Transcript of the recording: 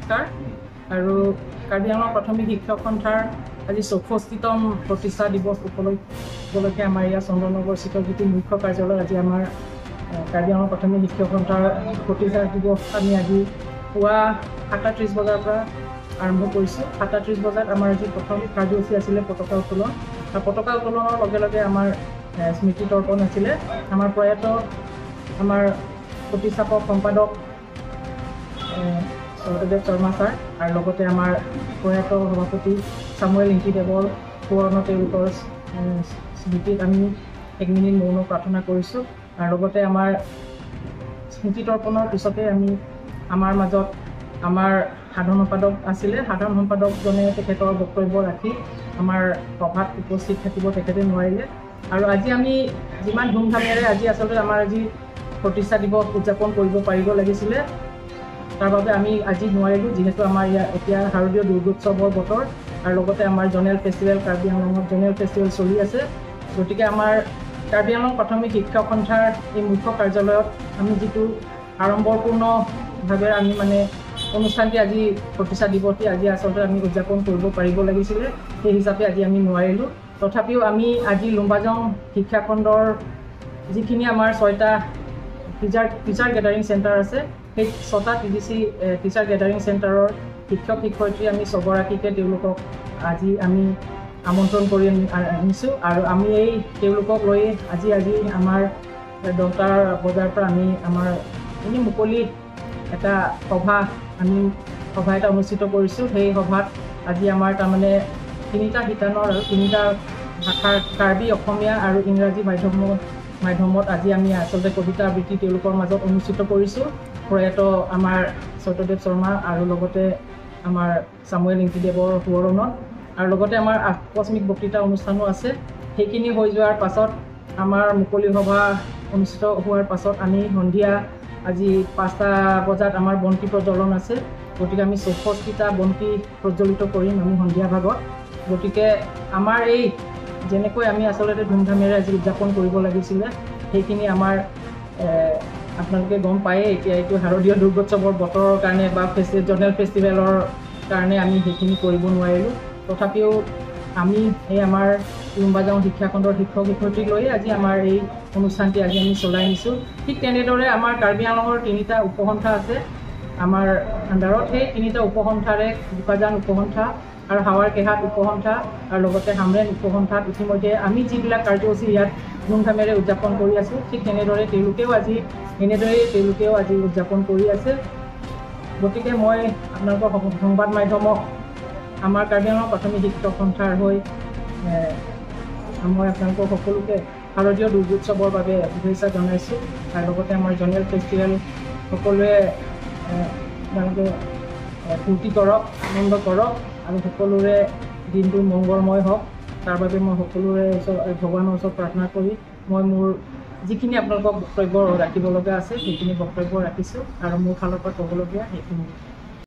নমস্কাৰ। আৰু কাৰ্বি আংলং প্ৰাথমিক শিক্ষক সন্থাৰ আজি 64তম প্ৰতিষ্ঠা দিৱস উপলক্ষে আমাৰ ইয়াত চন্দননগৰস্থিত যিটো মুখ্য কাৰ্যালয়, আজি আমাৰ কাৰ্বি আংলং প্ৰাথমিক শিক্ষক সন্থাৰ প্ৰতিষ্ঠা দিৱস আমি আজি পুৱা 7:30 বজাৰ পৰা আৰম্ভ কৰিছোঁ। 7:30 বজাত আমাৰ আজি প্ৰথম কাৰ্যসূচী আছিলে পতাকা উত্তোলন, আৰু পতাকা উত্তোলনৰ লগে লগে আমাৰ স্মৃতি তৰ্পণ আছিলে। আমাৰ প্ৰয়াত আমাৰ প্ৰতিষ্ঠাপক সম্পাদক সত্যদেৱ শৰ্মা ছাৰ আৰু লগতে আমাৰ প্ৰয়াত সভাপতি চামুৱেল ইংতিদেৱৰ সোঁৱৰণত তেওঁলোকৰ স্মৃতিত আমি 1 মিনিট মৌন প্ৰাৰ্থনা কৰিছোঁ। আৰু লগতে আমাৰ স্মৃতি তৰ্পণৰ পিছতে আমি আমাৰ মাজত আমাৰ সাধাৰণ সম্পাদক আছিলে, সাধাৰণ সম্পাদকজনে তেখেতৰ বক্তব্য ৰাখি আমাৰ সভাত উপস্থিত থাকিব তেখেতে নোৱাৰিলে। আৰু আজি আমি যিমান ধুমধামেৰে আজি আচলতে আমাৰ আজি প্ৰতিষ্ঠা দিৱস উদযাপন কৰিব পাৰিব লাগিছিলে, তাৰ বাবে আমি আজি নোৱাৰিলোঁ, যিহেতু আমাৰ ইয়াত এতিয়া শাৰদীয় দুৰ্গোৎসৱৰ বতৰ আৰু লগতে আমাৰ জনেল ফেষ্টিভেল, কাৰ্বি আংলঙত জনেল ফেষ্টিভেল চলি আছে। গতিকে আমাৰ কাৰ্বি আংলং প্ৰাথমিক শিক্ষক সন্থাৰ এই মুখ্য কাৰ্যালয়ত আমি যিটো আড়ম্বৰপূৰ্ণভাৱে আমি মানে অনুষ্ঠানটি আজি প্ৰতিষ্ঠা দিৱসটি আজি আচলতে আমি উদযাপন কৰিব পাৰিব লাগিছিলে, সেই হিচাপে আজি আমি নোৱাৰিলোঁ। তথাপিও আমি আজি লুম্বাজং শিক্ষাখণ্ডৰ যিখিনি আমাৰ 6টা টিচাৰ গেডাৰিং চেণ্টাৰ আছে, সেই 6টা T G C teacher gathering চেণ্টাৰৰ শিক্ষক শিক্ষয়িত্ৰী আমি 6গৰাকীকে তেওঁলোকক আজি আমি আমন্ত্ৰণ কৰি আনিছোঁ। আৰু আমি এই তেওঁলোকক লৈ আজি আজি আমাৰ 10টা বজাৰ পৰা আমি আমাৰ এনেই মুকলি এটা সভা আমি সভা এটা অনুষ্ঠিত কৰিছোঁ। সেই সভাত আজি আমাৰ তাৰমানে 3টা শিতানৰ আৰু 3টা ভাষাৰ কাৰ্বি, অসমীয়া আৰু ইংৰাজী মাধ্যমত আজি আমি আচলতে কবিতা আবৃত্তি তেওঁলোকৰ মাজত অনুষ্ঠিত কৰিছোঁ। প্ৰয়াত আমাৰ সত্যদেৱ শৰ্মা আৰু লগতে আমাৰ চামুৱেল ইংতিদেৱৰ সোঁৱৰণত, আৰু লগতে আমাৰ আকস্মিক বক্তৃতা অনুষ্ঠানো আছে। সেইখিনি হৈ যোৱাৰ পাছত আমাৰ মুকলি সভা অনুষ্ঠিত হোৱাৰ পাছত আমি সন্ধিয়া আজি 5টা বজাত আমাৰ বন্তি প্ৰজ্বলন আছে। গতিকে আমি 64টা বন্তি প্ৰজ্বলিত কৰিম আমি সন্ধিয়া ভাগত। গতিকে আমাৰ এই যেনেকৈ আমি আচলতে ধুমধামেৰে আজি উদযাপন কৰিব লাগিছিলে, সেইখিনি আমাৰ আপোনালোকে গম পায়েই এতিয়া এইটো শাৰদীয় দুৰ্গোৎসৱৰ বতৰৰ কাৰণে বা জনেল ফেষ্টিভেলৰ কাৰণে আমি সেইখিনি কৰিব নোৱাৰিলোঁ। তথাপিও আমি এই আমাৰ লুম্বাজাং শিক্ষাখণ্ডৰ শিক্ষক শিক্ষয়িত্ৰীক লৈয়ে আজি আমাৰ এই অনুষ্ঠানটি আজি আমি চলাই নিছোঁ। ঠিক তেনেদৰে আমাৰ কাৰ্বি আংলঙৰ 3টা উপসন্থা আছে আমাৰ আণ্ডাৰত। সেই 3টা উপসন্থাৰে বোকাজান উপসন্থা আৰু হাৱাৰ কেহাট উপসন্থা আৰু লগতে হামৰেণ উপসন্থাত ইতিমধ্যে আমি যিবিলাক কাৰ্যসূচী ইয়াত ধুমধামেৰে উদযাপন কৰি আছোঁ, ঠিক তেনেদৰে তেওঁলোকেও আজি এনেদৰেই তেওঁলোকেও আজি উদযাপন কৰি আছে। গতিকে মই আপোনালোকৰ সংবাদ মাধ্যমক আমাৰ কাৰ্বি আংলং প্ৰাথমিক শিক্ষক সন্থাৰ হৈ মই আপোনালোকক সকলোকে শাৰদীয় দুৰ্গোৎসৱৰ বাবে শুভেচ্ছা জনাইছোঁ। আৰু লগতে আমাৰ জনেল ফেষ্টিভেল সকলোৱে আপোনালোকে ফূৰ্তি কৰক, আনন্দ কৰক আৰু সকলোৰে দিনটো মংগলময় হওক, তাৰ বাবে মই সকলোৰে ওচৰত ভগৱানৰ ওচৰত প্ৰাৰ্থনা কৰি মই মোৰ যিখিনি আপোনালোকক বক্তব্য ৰাখিব লগা আছে সেইখিনি বক্তব্য ৰাখিছোঁ আৰু মোৰ ফালৰ পৰা ক'বলগীয়া সেইখিনি।